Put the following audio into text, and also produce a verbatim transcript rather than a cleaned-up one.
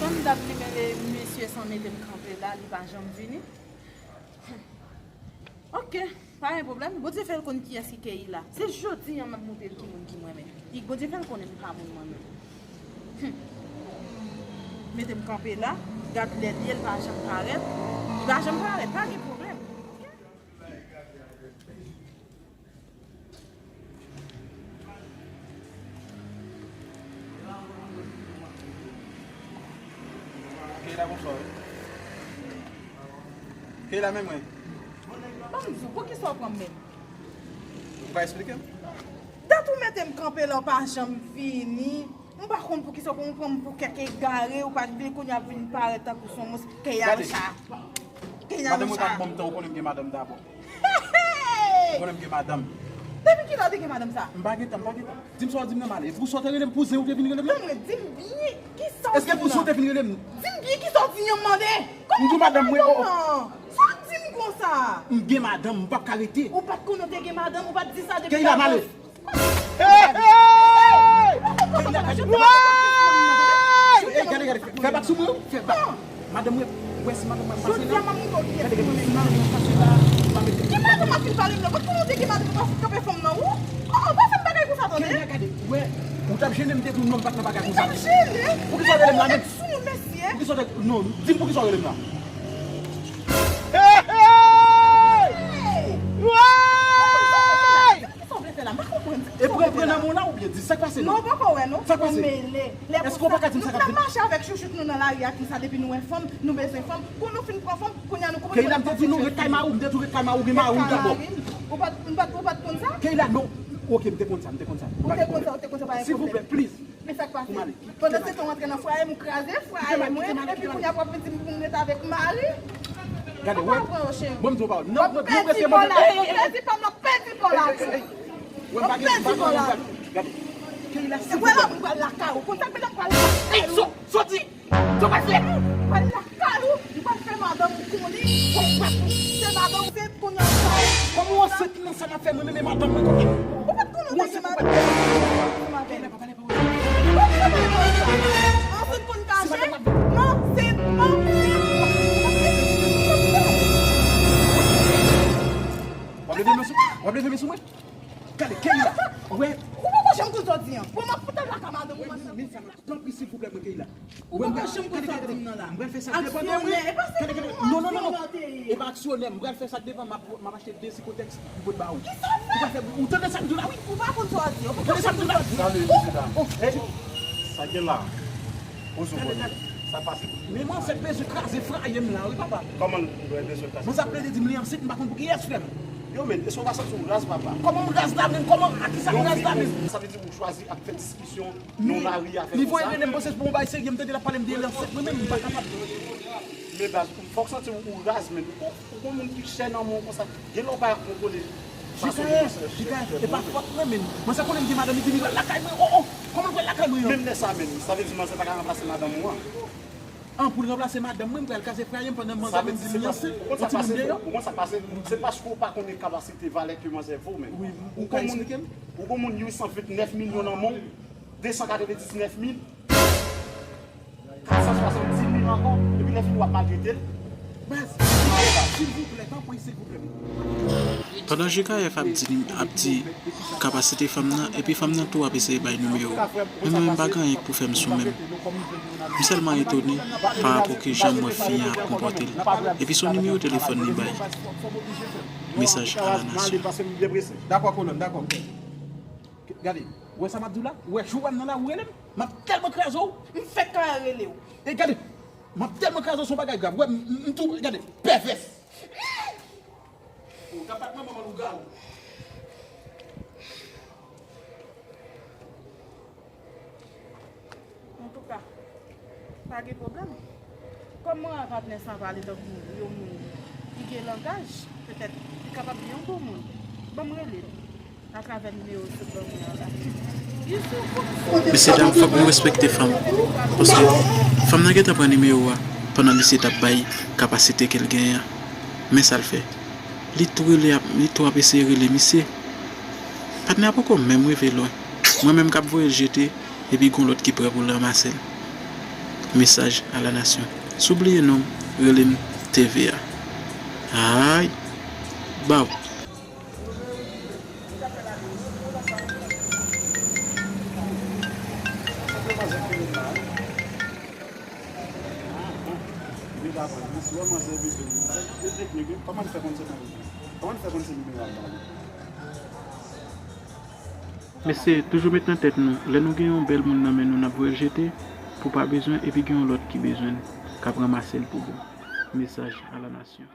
Konbyen dat li rele mesye san mete m kanpe la, li pa janm vini? Ok, pa gen pwoblèm. Bondye fè l konn kiyès ki Keyla. Se jodi a m ap montre l ki moun ki mwen menm. Li, Bondye fè l konnen m pa moun mwen menm. Hum. Mete m kanpe la, gad lè l ye, l pa janm parèt. Li pa janm parèt, pa gen pwoblèm. Ok? Keyla, bonswa wi. Keyla, men mwen. Ban m di w, poukisa w pran m menm? Ou pa eksplike m? Dat ou mete m kanpe la, w pa janm vini. M pa konn poukisa w pran m pou kèk egare, ou pa t vin, kounye a ap vin parèt tankou se yon mons. Keyla, Keyla, madanm mwen pa t ban m tan, ou konnen m gen madanm dabò. Ou konnen m gen madanm. Depi kilè w te gen madanm sa? M pa gen tan, m pa gen tan. Di m sa w di m nan m ale. Epi pou sa w te rele m pou zen ou te vin rele m nan? Ban mwen, di m byen, kisa w di m nan? Èske pou zen ou te vin rele m? Di m byen, kisa w di m nan m mande? M di w madanm mwen, oh, oh. Sa w di m konsa? M gen madanm, m p ap ka rete. Ou pa t konnen w te gen madanm, ou pa t di sa depi davans. Keyla, m ale. Hey, hey! Hey, gade, gade, fè bak sou mwen, fè bak. Madanm mwen, wè si madanm mwen pase la. Gade, gade, si madanm mwen pase la, pa mete. Ki madanm ap vin pale m nan? Kot konnen w te gen madanm, ou pa fout kanpe fanm nan, ou? Oh, pa fè m bagay konsa, tande. Keyla, gade, wè, ou t ap jennen m depi w non m pa t nan bagay konsa. M t ap jennen? Poukisa w rele m la menm? Sou mesye. Poukisa w te, non, di m poukisa w rele m la. Hey, hey! Hey! Kisa w vle fè la? M pa konprann. E pran, pran nan men w la oubyen di sa k pase non? Non, ou poko wè non. Sa k pase? Ou mele. Èske w pa ka di m sa k ap vin? Nou t ap mache avèk chouchout nou nan lari a konsa depi nou wè fanm, nou bezwen fanm. Kou nou fin pran fanm, kounye a nou konprann. Keyla, m te di nou ret kay mari w, m te di w ret kay mari w, gen mari w dabò. Ou pa t, ou pa t, ou pa t konn sa? Keyla, non. Ok, m te konn sa, m te konn sa. Ou te konn sa, ou te konn sa, pa gen pwoblèm. Silvouplè, please. Men sa k pase? Pou m ale. Pandan se tan w antre nan fwaye m, ou kraze fwaye mwen, epi kounye a w ap vin di m pou m rete avèk mari. Gade, wè. Bon, m di w pa, non, w ap pèdi kò la, w ap pèdi kò la tou. W ap pèdi kò la tou. Gade. Keyla, silvouplè. E wè la, m pral lakay ou. Konn sa k fè m pral lakay ou. Soti! Sa w pral fè? M pral lakay ou, m pral fè madanm ou konnen, se madanm ou se kounye a sa. Kòman w ansent nan sa n ap fè mwen menm e madanm mwen konnen? Ou pa t konnen w te gen madanm? Ou pa t konnen w te gen madanm? Ansent konn kache? Non, se, non, se. W ap leve men sou, w ap leve men sou mwen? Gade, Keyla, wè. Ou poko janm konn sa w di an. Bon, m ap fout al lakay madanm ou, madanm. Men sa, tanpri, silvouplè, mwen, Keyla. Ou poko janm konn sa w di m nan la. M pral fè sa k devan mwen. Aksyonè, e pa se yon aksyonè w te ye. E pa aksyonè, m pral fè sa k devan, m ap, m ap achte de sikotèks pou pot ba ou. Kisa w fè? Ou pral fè, ou tande sa m di w la, wi. Ou pa konn sa w di an. Ou poko janm konn sa w di an. Salut, mesye dam. Hey, sa gen la? Ozo konnen. Sa pase. Men mwen, se bezwen kraze fraye m la, wi, papa. Kòman l bezwen kraze? Mwen, sa plede di m li ansent, m pa konn pou kiyès, frè m. Yo, men, èske w pa santi w raz, papa? Kòman m raz la menm? Kòman, a kisa m raz la menm? Sa vle di ou chwazi ap fè diskisyon nan lari a, fè konsa? Li voye rele m, panse se pou yon bagay serye, m tande l ap pale m de lansèt, mwen menm, m pa kapab. Men baz, fòk santi w, ou raz, men ou, ou gon moun ki chè nan men w konsa. Gen lè w pa kontwole fason de panse. Jika, jika, e pa fòt mwen, men mwen sa konnen m gen madanm, li di li pral lakay mwen, oh, oh, kòman l pral lakay mwen an? Menm lè sa menm, sa vle di manzè pa ka ranplase madanm ou an? An, pou l ranplase madanm mwen, m pral kraze fraye m pandan manzè menm di li ansent, yon timoun deyò. Ou konn sa k pase? Se paske w pa konnen kapasite, valè ke manzè vo, men. Wi, ou ka eksplike m? Ou gon moun, ou gon moun uit san vennèf milyon nan men w, de san katrevendiznèf mil, kat san swasanndis mil ankò, epi lè fini w ap maltrete l. Baz, silvouplè, tanpri, silvouplè. Pandan J K F ap di, ap di kapasite fanm nan, epi fanm nan tou ap eseye bay nimewo. Men mwen menm pa gen anyen k pou fè m sou men m. M sèlman etone pa rapò ke jan m wè fi an ap konpòte l. Epi se yon nimewo telefòn li bay. Mesaj a la nasyon. Dakò, kolonn, dakò. Gade, ou wè sa m ap di w la? Ou wè jou a m nan la, ou rele m? M ap tèlman kraze w. M fèk ka rele w. E gade, m ap tèlman kraze w, se yon bagay grav. Ou wè, m, m, m tou, gade, pèvès. Ou t ap bat manman m an lougawou. Antouka, pa gen pwoblèm. Kòm mwen wè patnè sa pale tankou yon moun ki gen langaj, petèt li kapab yon bon moun. Ban m rele l atravè nimewo sot ban mwen an la. Mesyedam, fòk nou respekte fanm. Paske fanm nan gentan pran nimewo a pandan misye t ap bay kapasite ke l genyen an. Men sa l fè. Li tou rele ap, li tou ap eseye rele misye. Patnè a poko menm rive lwen. Mwen menm k ap voye l jete, epi gon lòt ki prè pou l ranmase l. Mesaj a la nasyon. Si w bliye non m, rele m T V A. Ay! Baw! Mesye, toujou met nan tèt nou, lè nou gen yon bèl moun nan men nou, n ap voye l jete, pou pa bezwen, epi gen yon lòt ki bezwen l, k ap ranmase l pou bon. Mesaj a la nasyon.